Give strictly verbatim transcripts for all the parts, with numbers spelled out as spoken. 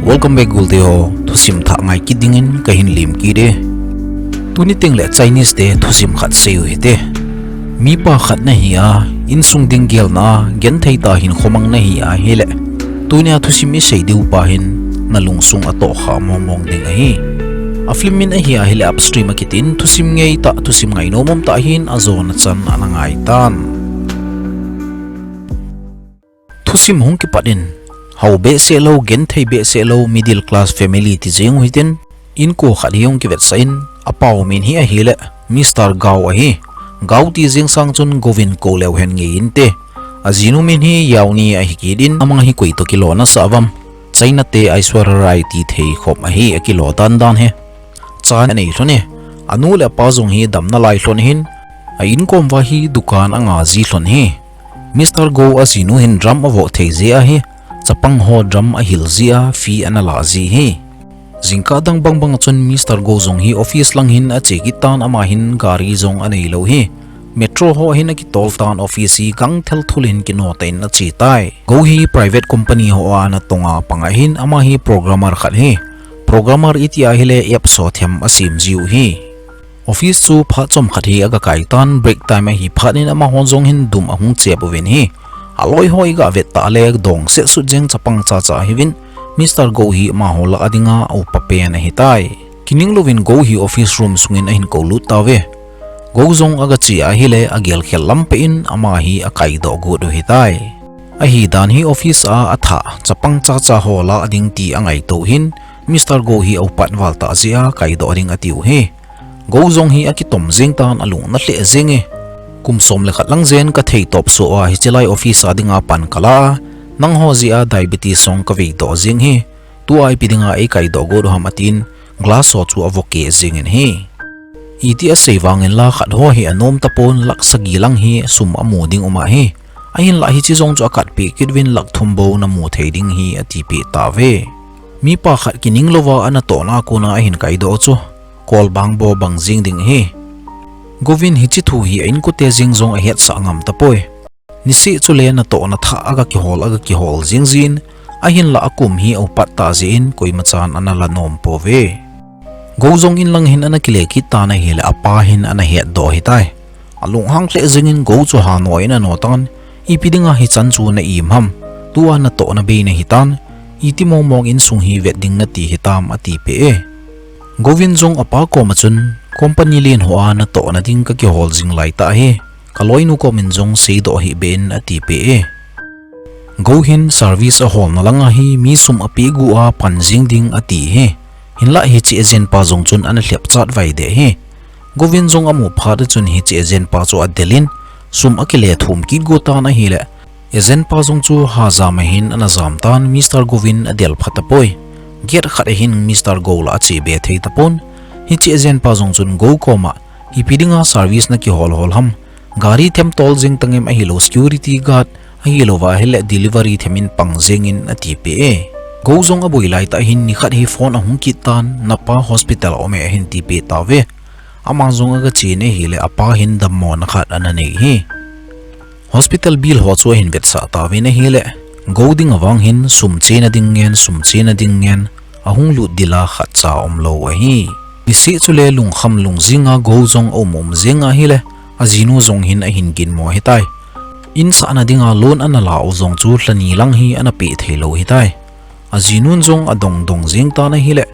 Welcome back, gulte ho. Thusim thah ngai kit dingin kahin lim kit e. Tuni tengle Chinese te thusim khat seiyu hite. Mipa khat nahi a, insung ding gelna a, genthei tah hinkho mang nahi ahile, tunia thusim isei diu pa hin nalungsung atohkha mongmong ding ahi. A film min ahi ahile Upstream akitin, thusim ngeitah, thusim ngainom umtah hin ajona chan ana ngaitan. Thusim hung kipat in, hao behseh lou, genthei behseh lou, middle class family ti jeng u hitin, inko khat hi hung kivetsah in, apau min hi ahile Mister Gao ahi. Gao ti jeng sang chun Govin kou leu hen ngei inte. Ajinu min hi Yaoni ahi kit in, ama hi koi toh kilo nasah uvam? China te Aishwarya Rai tithei khop ahi, akilo dandan hi. Cha anei lhon e. Anu le apa jong hi damna lai lhon ahin, a inkom uva hi dukan anga ji lhon ahi. Mister Gao ajinu hin drum avoh thei jeh ahi, chapang ho drum ahil jeh a fee ana lah ji ahi. Jingkah dang bangbang a chun Mister Gao jong hi office lang hin ache kit tan, ama hin gari jong anei lou ahi. Metro ho hin akitol tan, office hi gangthel thul in kino tah in ache tai. Gao hi private company ho a ana tong a pang ahin, ama hi programmer khat ahi. Programmer iti ahile apps ho them asem jiu ahi. Office chu phat chomkhat hi aga kai tan, break time ahi phat in amaho jong hin dum ahung chep uvin ahi. Aloi ho iga vet tah le dong seh sut jeng chapang chacha ahiuvin, Mister Gao hi amaho lah a dinga aupa pen ahitai. Kining louvin Gao hi office room sungin ahin koulut tauve. Gao jong aga che ahile agel khel lam peh in ama hi akaidoh got u ahitai. Ahidan hi office a athah chapang chacha ho lah a ding ti angaito u hin, Mister Gao hi aupat val tah jeh a kaidoh ding atiu ahi. Gao jong hi akitom jeng tan, alung ana lheh jeng e. Kum som le khat lang jen kathei topsoh a hiche lai office a dinga pan kala a, nangho jeh a diabetes jong kavei doh jeng ahi. Tua ipi dinga eikaidoh got u ham atin, glass ho chu avoh keh jeng in ahi. Iti asei vangin la khat ho hi anom tapon, lakh sagi lang hi sum amu ding um ahi. Ahinlah hiche jong chu akatpeh kit uvin lakh thum bou namu thei ding ahi atipeh tauve. Mipa khat kining louva anatohna a kona ahin kaidoh chu, kol bang bo bang jeng ding ahi. Govin hiche thu hi a inkote jeng jong ahetsah ngam tapoi. Niseh chule natohna thah aga kihol, aga kihol jeng jin, ahinlah akum hi aupat tah jeh in koimachan ana la nom pouve. Gao jong in lang hin ana kile kit tan ahile apa hin ana hetdoh ahitai. Alunghang lheh jengin Gao chu hanoh in ano tan, ipi dinga hichan chu na im ham? Tua natohna bei nahitan, iti mongmong insung hi vet ding nati hitam atipeh e. Govin jong apa koma chun, company len ho a natohna ding kakihol jing laitah ahi. Kaloinu komin jong seidoh hih beh in atipeh e. Gao hin service aholna langa hi mi sum apeh gu a pan jeng ding ati ahi. Hinlah hiche agent pa jong chun ana lhep chat vai deh ahi. Govin jong amu phat a chun hiche agent pa chu adel in, sum akile thum kit got tan ahile, agent pa jong chu hajam ahin ana jam tan, Mister Govin adel pha tapoi. Gate khat ahin Mister Gao lah ache be thei tapon. Hiche agent pa jong chun Gao koma, ipi dinga service nakihol hol ham? Gari them tol jeng tangem, ahilou security guard, ahilouva ahile delivery them in pang jengin atipeh e. Gao jong aboi laitah hin nikhat hi phone ahung kit tan, napa hospital a um e ahin tipeh tauve. Ama jong aga chen ahile apa hin dammona khat ana nei ahi. Hospital bill ho chu ahin vetsah tauvin ahile, Gao dinga vang hin sum chena ding ngen, sum chena ding ngen, ahung lut dila khatcha umlou ahi. Niseh chule lungkham lungjinga Gao jong aum um jeng ahile, ajinu jong hin ahin ginmo ahitai. In sahna dinga loan ana la u jong chu lhani lang hi ana peh theilou ahitai. Ajinun jong adong dong jeng tan ahile,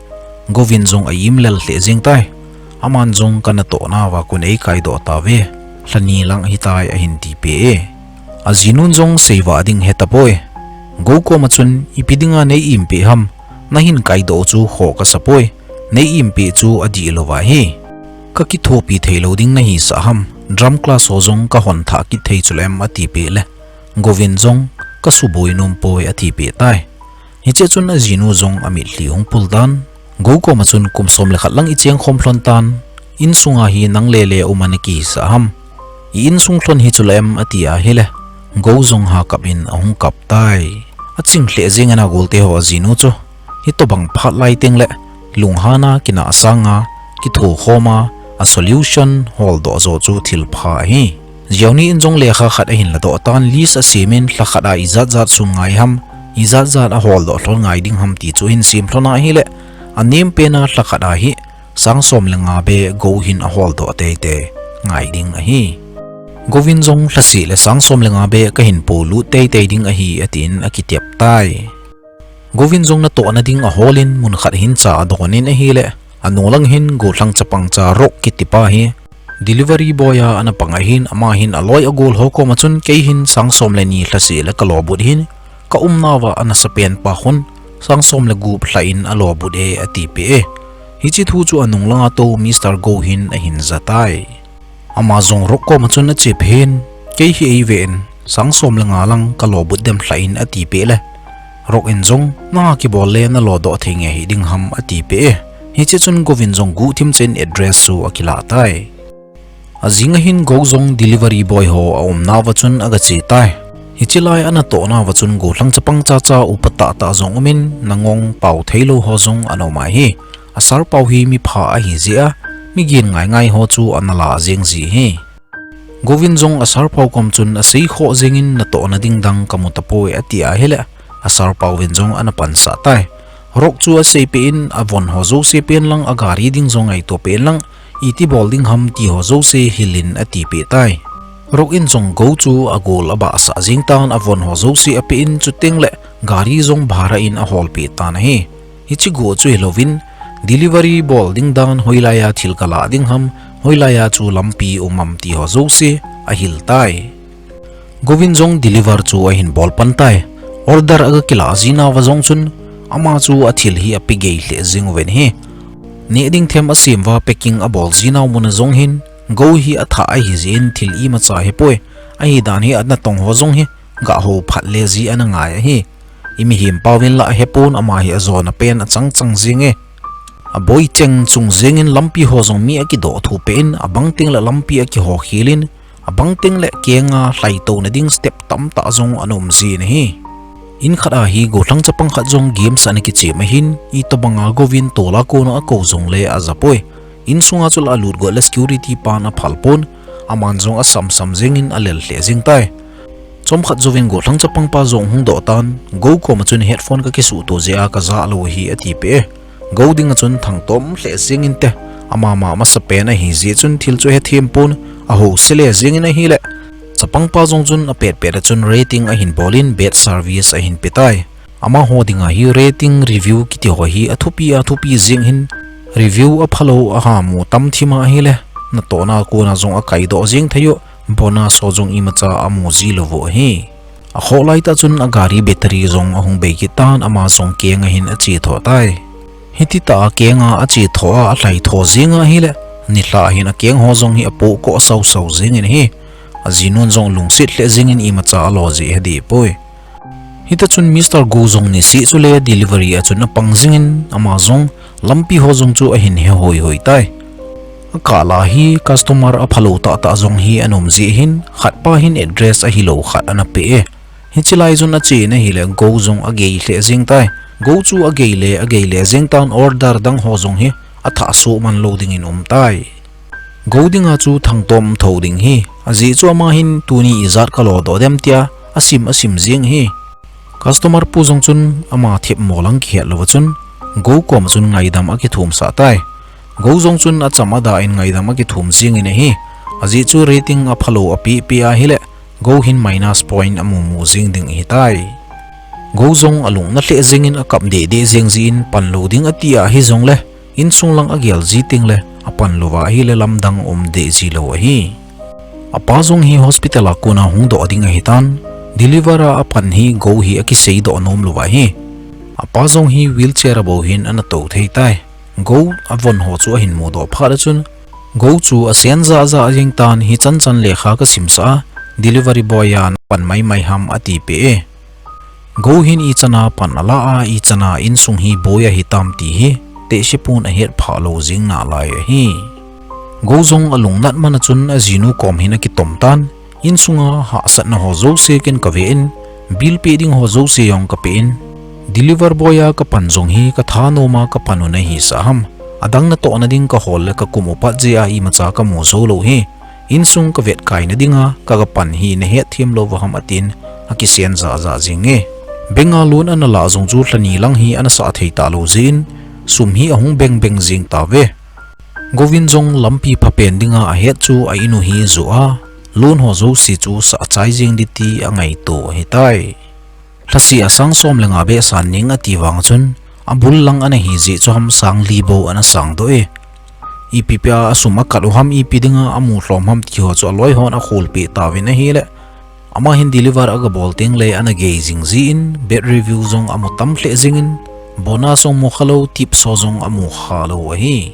Govin jong a-im lel lheh jeng tai. Aman jong kanatohna uva kon eikaidoh tauve, lhani lang ahitai ahin tipeh e. Ajinun jong seivah ding hetapoi. Gao koma chun, ipi dinga nei impeh ham, nahin kaidoh chu khoh kasapoi, nei impeh chu adihlouva ahi. Kakithopi theilou ding nahisah ham, drum class ho jong kahon thah kit thei chulem atipeh le, Govin jong, kasuboi nompoi atipeh tai. Hichea chun ajinu jong amitlhi hung pul tan. Gao koma chun kum som le khat lang icheng khom lhon tan. Insunga hi nang lele uma nakihisah ham, i insung lhon hi chulem ati ahile, Gao jong hakap in ahung kap tai. Aching lheh jengin agolte ho ajinu chu, hitobang phat lai tengle, lunghana kinah sanga, kithokhoma, a solution holdoh jo chu thilpha ahi. Jiaoni in jong lekha khat ahin ladoh tan, list asemin lha khat a ijat jat sum ngai ham, ijat jat a holdoh lhon ngai ding ham ti chu hin sim lhon ahile, anem pen a lhakhat ahi, sang som le nga be Gou hin a holdoh teitei ngai ding ahi. Gou in jong lhaseh le sang som le nga be ka hin polut teitei ding ahi, atin a kitep tai. Gou in jong natohna ding a holin mun khat hin cha a donin ahile, anung lang hin gollhang chapang cha Rock kiti pa hi delivery boy a ana pang ahin, ama hin aloi agol ho koma chun kei hin sang som le ni lhaseh le ka lobut hin, ka umnauva ana sapen pa khun sang som le gup lhah in a lobut e, atipeh e. Hiche thu chu anung langa tou Mister Gou hin ahin ja tai. Ama jong Rock koma chun ache peh in, kei hi eive in, sang som le nga lang ka lobut dem lhah in, atipeh le, Rock in jong, nanga kibol le na lodoh thei nge hi ding ham, atipeh e. Hiche chun Gou in jong guhthim cheh in address chu akilah tai. Ajing ahin Gou jong delivery boy ho a umnauva chun aga che tai. Hiche lai a natohnauva chun gollhang chapang chacha upa tahtah jong umin, nangong pao theilou ho jong ana um ahi. A sir pau hi mipha ahi jeh a, mi gin ngai ngai ho chu ana la jeng ji hi. Gou in jong a sir pau kom chun asei khoh jengin, natohna ding dang kamu tapoi, ati ahile, a sir pau in jong ana pansah tai. Rock chu aseipeh in, avon ho jouse pen lang, agari ding jong ngaito peh in lang, iti bol ding ham ti ho jouse hilin, atipeh tai. Rock in jong Gou chu agol abahsah jeng tan, avon ho jouse apeh in, chuteng le gari jong bhara in aholpeh tan ahi. Hiche guh chu hilouvin, delivery bol ding dan, hoilai a thil kalah ding ham, hoilai a chu lampi um am ti ho jouse ahil tai. Gou in jong deliver chu ahin bol pan tai. Order aga kilah jinauva jong chun, ama chu athil hi ape gei lheh jeng uvin ahi. Neh ding them asem uva packing abol jinau mun a jong hin, Gou hi athah ahi jeh in thil imacha hepoi. Ahidan hi anatong ho jong hi, ga hou phat le ji ana ngai ahi. I mihem pauvin lah ahepon, ama hi ajona pen achang chang jenge. Aboi cheng chung jengin lampi ho jong mi akidoh thupeh in, abang teng le lampi akiho khel in, abang teng le kenga lhaitouna ding step tamtah jong ana um jin ahi. In khat ahi gollhang chapang khat jong games ana kichem ahin, itobanga Gou in tola kona akou jongle ajapoi. Insunga chu lah alut got le security pan aphal pon, aman jong asam sam jengin alel lheh jeng tai. Chomkhat jouvin gollhang chapang pa jong hung doh tan, Gou koma chun headphone kakisuhto jeh a kajah lou ahi, atipeh e. Gou dinga chun thangtom lheh jengin te, amama masapen ahi jeh chun thil chu hethem pon, ahouse le jengin ahile, chapang pa jong chun apet pet a chun rating ahin bolin bad service ahin pe tai. Amaho dinga hi rating review kiti ho hi athupi athupi jeng hin, review aphalou ahamu tam thim ahile, natohna kona jong akaidoh jeng thei u, bonus ho jong imacha amu ji lou u ahi. Akhoh laitah chun agari battery jong ahung bei kit tan, ama jong kenga hin ache tho tai. Hititah a kenga ache tho a alhai tho jeng ahile, nilhah hin akeng ho jong hi apoh koh sau sau jengin ahi. Ajinun jong lungset lheh jengin imacha alo jeh hedi poi. Hitah chun Mister Gou jong niseh chule delivery a chun apang jingin, ama jong lampi ho jong chu ahin he hoi hoi tai. Akah lah hi customer aphalou tahtah jong hi ana um jeh hin, khatpa hin address ahilou khat ana pe e. Hiche lai chun ache in ahile Gou jong agei lheh jeng tai. Gou chu agei le agei le jeng tan, order dang ho jong hi athah soh man lou dingin um tai. Gou dinga chu thangtom tho ding hi, ajeh chu ama hin tuni ijat kalodoh dem tia asim asim jeng hi. Customer pu jong chun ama themmo lang kihet louva chun Gou koma chun ngaidam akithum sah tai. Gou jong chun acham ada in ngaidam akithum jengin ahi. Ajeh chu rating aphalou ape pe ahile, Gou hin minus point amu mu jeng ding ahitai. Gou jong alungna lheh jengin akap deh deh jeng jeh in pan lou ding ati ahi jongle, insung lang agel ji tengle apan louva ahile lamdang um deh ji lou ahi. Apa jong hi hospital a kona hung doh ding ahitan, deliver a apan hi Gou hi akisei doh nom louva ahi. Apa jong hi wheelchair a bou hin ana tou thei tai. Gou avon ho chu ahin mudoh phat a chun, Gou chu asen jah jah jeng tan, hichan chan lekha kasimsah a, delivery boy a napan mai mai ham atipeh e. Gou hin ichan a pan alah a, ichan a insung hi boi ahitam ti hi tehse pon ahet phah lou jing nalai ahi. Gou jong alungnat man a chun ajinu kom hin akitom tan, insunga hahsatna ho jouse ken kave in, bill peh ding ho jouse jong kapeh in, deliver boy a kapan jong hi kathanom a kapan u nahisah ham, adang natohna ding kahol le kakum u pat jeh a imacha kamu jou lou hi, insung kavetkaina dinga kaga pan hi nahet them louva ham atin, akisen jah jah jenge. Bank a loan ana lah jong chu lha ni lang hi ana sah thei talou jeh in, sum hi ahung beng beng jing tauve. Govin jong lampi phapen dinga ahet chu a in u hi ajoh a, loan ho jouse chu sah chai jing ding ti angaito ahitai. Lhaseh a sang som le nga beh san ning ati vang chun, abul lang ana hi jeh chu ham sang li bou ana sang doh e. Ipi pia asum akat u ham, ipi dinga amu lhom ham ti ho chu aloi hon akholpeh tauvin ahile, ama hin deliver aga bol teng le ana gei jing jeh in, bad review jong amu tam lheh jingin, bonus jong mu khalou, tips ho jong amu khalou ahi.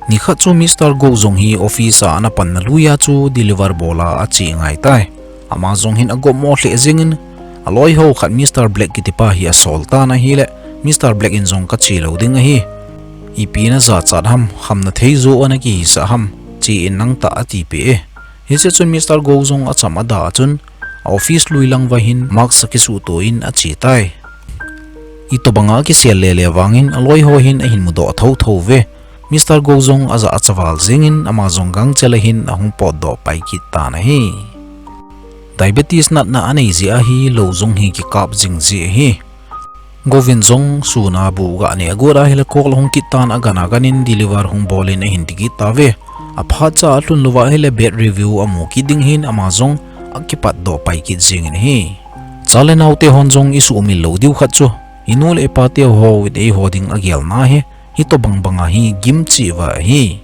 Nikhat chu Mister Go jong hi office a ana panna lui a chu deliver bol a ache angaitai. Ama jong hin agopmo lheh jingin, aloi ho khat Mister Black kitipa hi asol tan ahile, Mister Black in jong kache lou ding ahi. Ipi najachat ham, khamna thei joh a nakihisah ham, che in nangtah atipeh e. Hiche chun Mister Go jong acham ada a chun, a office lui lang uva hin mask akisuhto in achetai. Itobanga akisel lele vangin aloi ho hin ahin mudoh thotho uve. Mister Go jong ajah achaval jingin ama jong gangchel a hin ahung potdoh pai kit tan ahi. Diabetes natna anei jeh ahi, lou jong hi kikap jing ji ahi. Govin jong sun a bu ga neh agot ahile kol ahung kit tan, agan aganin deliver hung bolin ahin ti kit tauve. Aphat cha alhun louva ahile bad review amu kit ding hin ama jong akipatdoh pai kit jingin ahi. Cha le naote hon jong isuhmil lou diu khat chu, inu le ipa teho in eiho ding agelna hi, hitobang banga hi gimcheh uva ahi.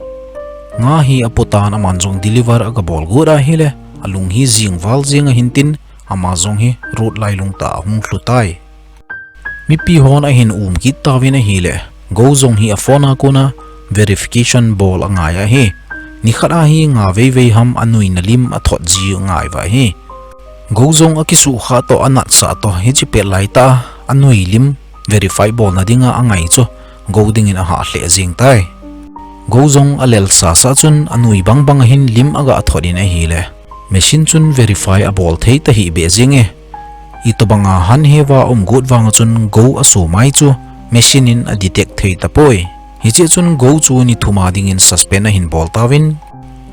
Nga hi apotan aman jong deliver aga bol got ahile, alung hi jingval jeng ahin tin, ama jong hi road lailung tah ahung lhutai. Mipi hon ahin um kit tauvin ahile, Go jong hi aphone a kona verification bol angai ahi. Nikhat a hi nga veivei ham anuina lim athot ji angaiuva ahi. Go jong akisuhkhah toh anatsah toh hiche pet laitah a anui lim verify bolna dinga angai chu Go dingin ahah lheh jeng tai. Go jong alel sasa chun anui bangbang a hin lim aga thot in ahile, machine chun verify abol thei tahih beh jenge. Itobanga hanheuva aum got vang chun Go aso mai chu machine in adetect thei tapoi. Hiche chun Go chu ni thum a dingin suspend ahin bol tauvin,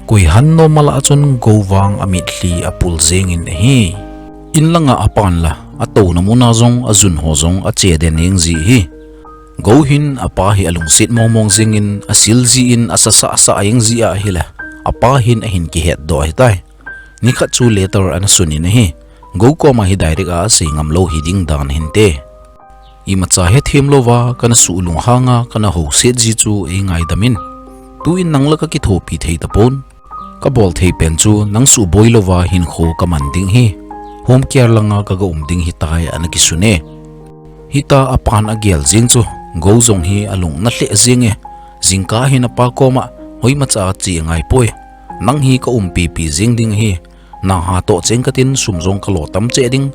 koi han normal a chun Go vang amitlhi apul jengin ahi. In langa apan la, atouna muna jong ajun ho jong ache den jeng ji ahi. Go hin apa hi alungset mongmong jengin asil jin asasah sah jeng ji ahile, apa hin ahin kihetdoh ahitai. Nikhat chu letter ana sunin ahi. Go koma hi direct a asei ngamlou hiding dan hinte. Imacha hethem louva kana suh lunghanga kana houset ji chu eingaidam in. Tuin nang la kakithopi thei tapon. Kabol thei pen chu nang suboi louva hinkho kaman ding ahi. Home care langa kaga um ding ahitai ana kisun e. Hitia apan agel jeng chu Go jong hi alung ana lheh jenge. Jingkah hin apa koma, hoimacha che angaipoi. Nang hi kaumpipi jeng ding ahi. Nang hatoh cheng katin sum jong kalo tam cheh ding.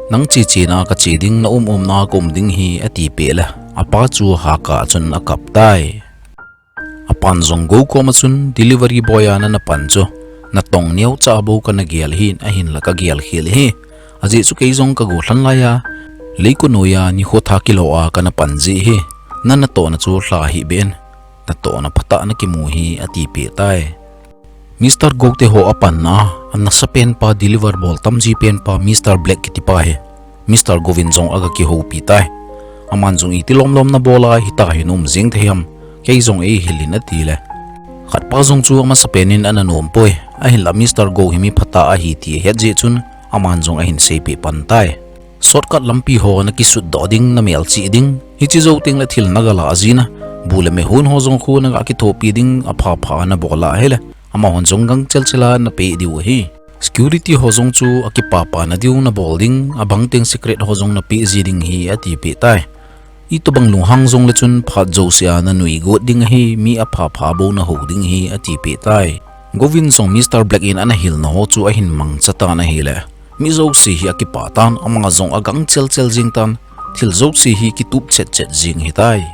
Nang chechena kache ding, naum umna kaum ding ahi atipeh le, apa chu hakah chun akap tai. Apan jong Go koma chun delivery boy a nana pan chu, natong neocha bou kana gel ahin, ahinla kagel khel ahi. Ajeh chu kei jong kago lhan laiya, leiko noiya nikho tha kilo a kana pan ji ahi. Nanatohna chu lha hih beh in, natohna phatah nakimu ahi atipeh tai. Mister Go teho apanna a, anasapenpa deliver bol tamji penpa Mister Black kitipa hi Mister Go in jong aga kihoupi tai. Aman jong iti lomlom nabol a hitia hin um jeng thei ham, kei jong eihil in atile, khatpa jong chu amasapen in ana nompoi, ahinla Mister Go hi mi phatah ahi ti ahet jeh chun aman jong ahin seipeh pan tai. Shortcut lampi ho nakisutdoh ding, namelchih ding, hiche jou tengle thil nagalah jin a, bu le mehon ho jong khu naga kithopi ding, aphapha nabol a ahile, amahon jong gangchel chel a napeh diu ahi. Security ho jong chu akipapana diu nabol ding, abang teng secret ho jong napeh ji ding ahi atipeh tai. Itobang lunghang jongle chun phat jousea nanui got ding ahi, mi aphapha bou nahou ding ahi atipeh tai. Go in jong Mister Black in ana hilna ho chu ahin mangcha tan ahile, mi jouse hi akipah tan, ama jong agangchel chel jeng tan, thil jouse hi kitup chet chet jeng ahitai.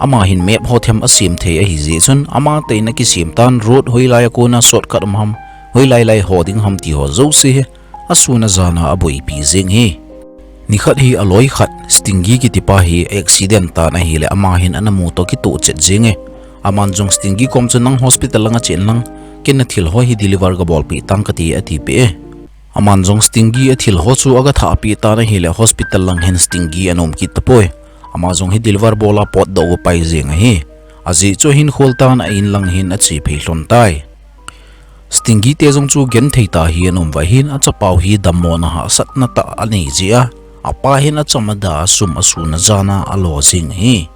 Ama hin map ho them asem thei ahi jeh chun, amatah in akisem tan, road hoilai a kona shortcut um ham, hoilai lai ho ding ham ti ho jouse hi asun ajana aboipi jeng ahi. Nikhat hi aloi khat Stingy kitipa hi accident tan ahile, ama hin ana mu toh kitoh chet jenge. Aman jong Stingy kom chun nang hospital langa chen lang, ken nathil ho hi deliver kabolpeh tang kati atipeh e. Aman jong Stingy a thil ho chu aga thahpeh tan ahile hospital lang hin Stingy ana um kit tapoi. Ama jong hi deliver bol a potdoh a pai jeng ahi. Ajeh chu ahin khol tan a in lang hin ache phei lhon tai. Stingy te jong chu genthei tah hi ana um uva hin achapau hi dammona hahsatna tah anei jeh a, apa hin acham ada a sum asun a jan a alo jing ahi.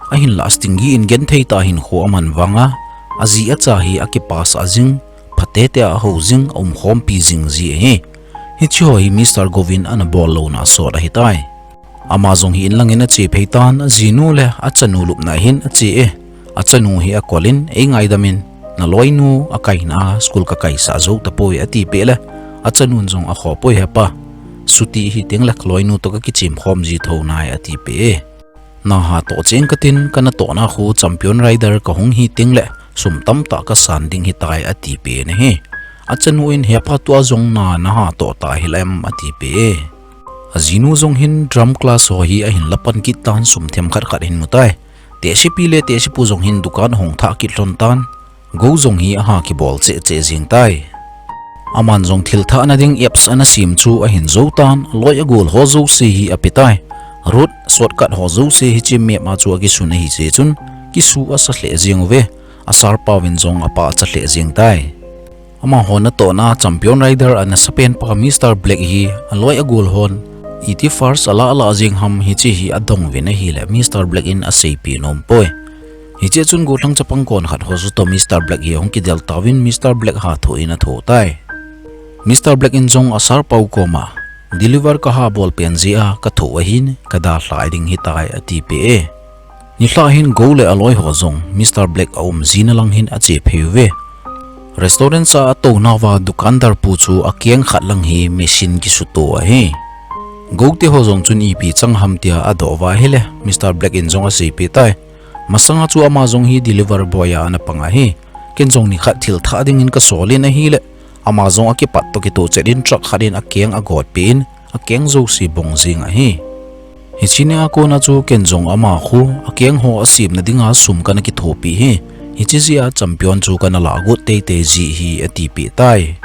Ahinlah Stingy in genthei tah hinkho aman vang a, aji acha hi akipasah jing, phatecha a hou jing, aum khompi jing ji ahi. Hiche ho hi Mister Gou in ana bol louna sot ahitai. Ama jong hi in lang in ache phei tan, ajinu le achanu lupna hin ache e. Achanu hi akol in, ei ngaidam in, naloinu akaina a school kakaisah jou tapoi atipeh le, achanun jong akhoh poi hepa. Chuti hiteng le kaloinu toh kakichem khom ji thou nai atipeh e. Naha toh cheng katin, kanatohna khu Champion Rider kahung hiteng le, sum tamtah kasan ding hitai atipeh e ahi. Achanu in hepa tua jong na naha toh ta hilem atipeh e. Ajinu jong hin drum class ho hi ahin lapan kit tan sum themkhat khat ahin mutai. Tehsepi le tehsepu jong hin dukan ahung thah kit lhon tan. Gou jong hi aha kibol cheh cheh jing tai. Aman jong thil thahna ding apps ana sem chu ahin jou tan, aloi agol ho jouse hi apetai. Route shortcut ho jouse hiche map a chu akisun ahi jeh chun, kisu asa lheh jeng uve. A sir pauvin jong apachat lheh jeng tai. Amaho natohna Champion Rider a nasapen pa Mister Black hi aloi agol hon iti first ala ala jeng ham hiche hi adong uvin ahile Mister Black in aseipeh nom poi. Hiche chun gollhang chapang kon khat ho chu toh Mister Black hi ahung kidel tauvin Mister Black hatho in atho tai. Mister Black in jong a sir pau koma deliver kaha bol pen jeh a katho ahin kadalhai ding hitai atipeh e. Nilhah hin Gou le aloi ho jong Mister Black aum jina lang hin ache phei uve. Restaurant a atouna uva dukandar pu chu akeng khat lang hi machine kisuto ahi. Gou te ho jong chun ipi chang ham tia adoh uva ahile Mister Black in jong aseipeh tai. Masanga chu ama jong hi deliver boy a ana pang ahi. Ken jong nikhat thil thah dingin kasol in ahile, ama jong akipat toh kitoh chet in truck khat in akeng agotpeh in, akeng jouse bong jing ahi. Hiche nia kona chu ken jong ama khu akeng ho asemna dinga sum kana kithopi hi. Hiche jeh a Champion chu kana lagot teitei ji hi atipeh tai.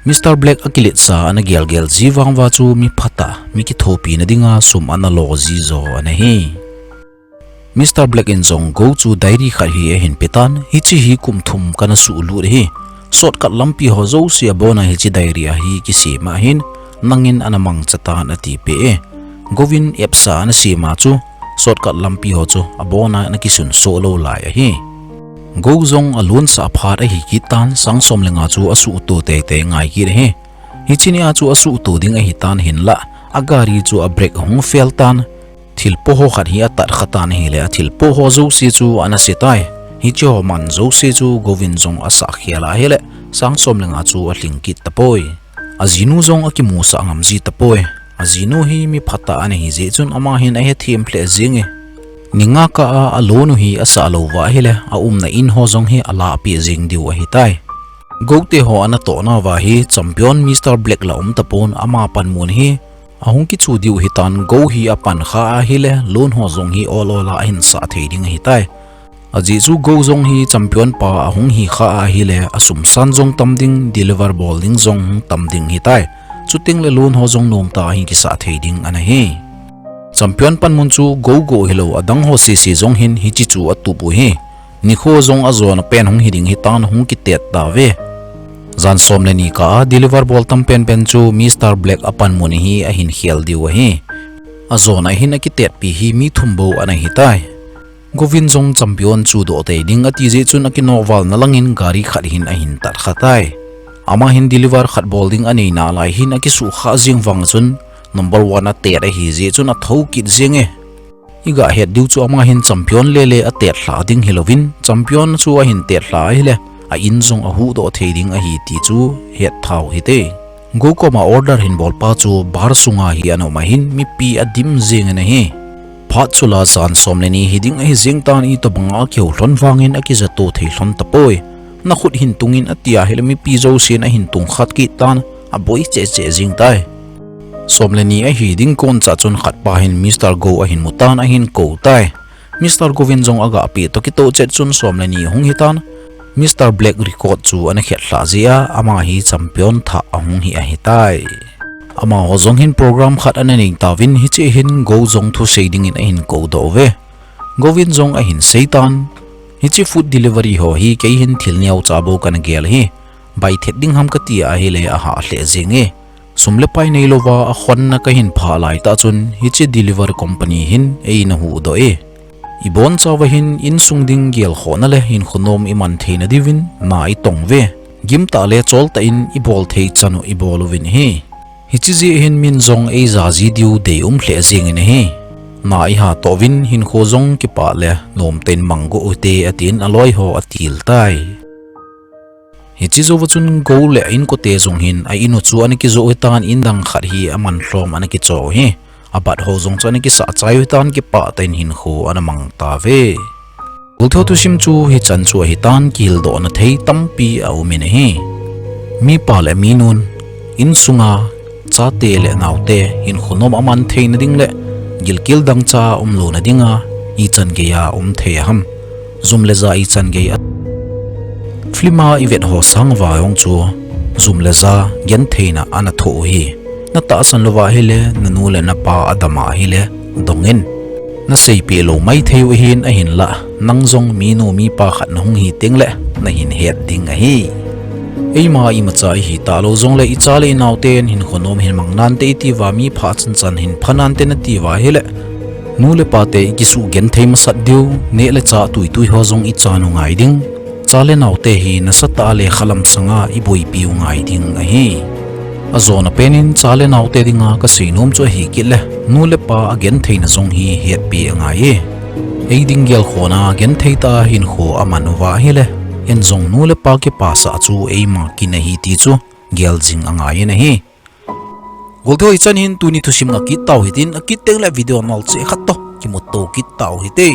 Mister Black akiletsah ana gelgel ji vang uva chu mi phatah, mi kithopina dinga sum ana lo ji jo ana hi. Mister Black in jong Gou chu diary khat hi ahin pe tan, hiche hi kum thum kana suhlut ahi. Shortcut lampi ho jouse abona hiche diary a hi kisem ahin, nangin ana mangcha tan atipeh e. Gou in apps a ana sem a chu, shortcut lampi ho chu abona ana kisunsoh lou lai ahi. Gou jong alonsah phat ahi kit tan, sang som le nga chu asuhto teitei ngai kit ahi. Hiche nia chu asuhto ding ahitan hinlah, agari chu a brake ahung fail tan, thilpo ho khat hi atat kha tan ahile, athilpo ho jouse chu ana se tai. Hiche ho man jouse chu Gou in jong asah khel ahile, sang som le nga chu alhing kit tapoi. Ajinu jong akimusah ngam ji tapoi. Ajinu hi mi phatah ana hi jeh chun ama hin ahethem lheh jenge. Ni nga kah a alonu hi asah lou uva ahile, aumna in ho jong hi alahpeh jeng diu ahitai. Gou te ho ana tohna uva hi Champion Mister Black la um tapon, ama panmun hi ahung kichu diu hitan, Gou hi apan kha ahile, lon ho jong hi ol ol a ahin sah thei ding ahitai. Ajeh chu Gou jong hi Champion pa ahung hi kha ahile, asum san jong tam ding, deliver bol ding jong tam ding ahitai. Chuteng le lon ho jong nomtah a hin kisah thei ding ana hi. Champion panmun chu Gou Gou hilou adang ho sese jong hin hiche chu atup u hi. Nikho jong ajona pen hung hi ding hitan hung kitet tauve. Jan som le ni kah a deliver bol tam penpen chu Mister Black apanmun hi ahin khel diu ahi. Ajona hin akitetpi hi mi thum bou ana hitai. Gou in jong Champion chudoh tei ding ati jeh chun akinovalna langin gari khat hin ahin tat kha tai. Ama hin deliver khat bol ding anei nalai hin akisuh kha jeng vang chun number one atet ahi jeh chun athou kit jenge. Iga het diu chu ama hin Champion lele atetlha ding hilouvin, Champion chu ahin tetlha ahile, a in jong ahuhdoh thei ding ahi ti chu het thau hite. Gou koma order hin bolpa chu bar sunga hi ana um ahin, mipi adim jeng in ahi. Phat chula jan som le ni hi ding ahi jeng tan, itobanga akihou lhon vangin akijato thei lhon tapoi. Nakhut hin tungin ati ahile mipi jousen ahin tung khat kit tan, aboi cheh cheh jeng tai. Som le ni ahi ding koncha chun khatpa hin Mister Gou ahin mu tan ahin kou tai. Mister Gou in jong aga peh toh kitoh chet chun som le ni hung hitan. Mister Black record chu ana khetlhah jeh a, ama hi champion thah ahung hi ahitai. Amaho jong hin program khat ana nei tauvin, hiche hin Go jong thusei dingin ahin koudoh uve. Go in jong ahin seitan, hiche food delivery ho hi kei hin thil neocha bou kana gel ahi. Bai thet ding ham kati ahile ahah lheh jenge. Sum le pai neilouva akhonna kahin phah laitah chun hiche delivery company hin eina huhdoh e. Ibonchauva hin insung ding gelkhohna le hinkho nom iman theina diuvin na itong uve. Gimtah le choltah in ibol thei chan u ibol uvin ahi. Hiche jeh hin min jong eija ji diu deium lheh jengin ahi. Na ihatoh uvin hinkho jong kipah le nomtah in mang go ute atin aloiho atil tai. Hiche jouva chun Go le a-inkote jong hin a-in u chu ana kijoh u hitan, in dang khat hi aman lhom ana kichoh u ahi. Abat ho jong chu ana kisah chai u hitan, kipah tah in hinkho ana mang tauve. Goltho thusim chu hichan chu ahitan, kihildohna thei tampi aumin ahi. Mipa le minun insunga chate le naote hinkho nom aman theina ding le gilkel dangcha umlouna dinga ichan geiya um thei aham. Jum le ja ichan gei a film a ivet ho sang uva jong chu jum le ja gentheina ana thoh u ahi. Natahsan louva ahile, nanu le napa adam a ahile, dongin. Naseipeh lou maithei u ahin, ahinlah nang jong minu mipa khat nahung hi tengle nahin het ding ahi. Eima imacha ihi talou jongle icha le inaoten hinkho nom hin mang nante itiuva, mi pha chanchan hin pha nante natiuva ahile, nu le pate ikisugenthei masat diu, neh le chah tuitui ho jong ichan u ngai ding. Cha le naote hi nasatah a lekhalam sanga iboipiu ngai ding ahi. Ajona penin cha le naote dinga kaseinom chu ahikit le, nu le pa agentheina jong hi hetpi angai e. Eiding gelkhohna genthei tah a hinkho aman uva ahile, en jong nu le pa kipasah chu eima kin ahi ti chu geljing angaiyin ahi. Goltho, hichan hin tuni thusim akit tau hitin, akit tengle video nalcheh khat toh kimuto kit tau hite.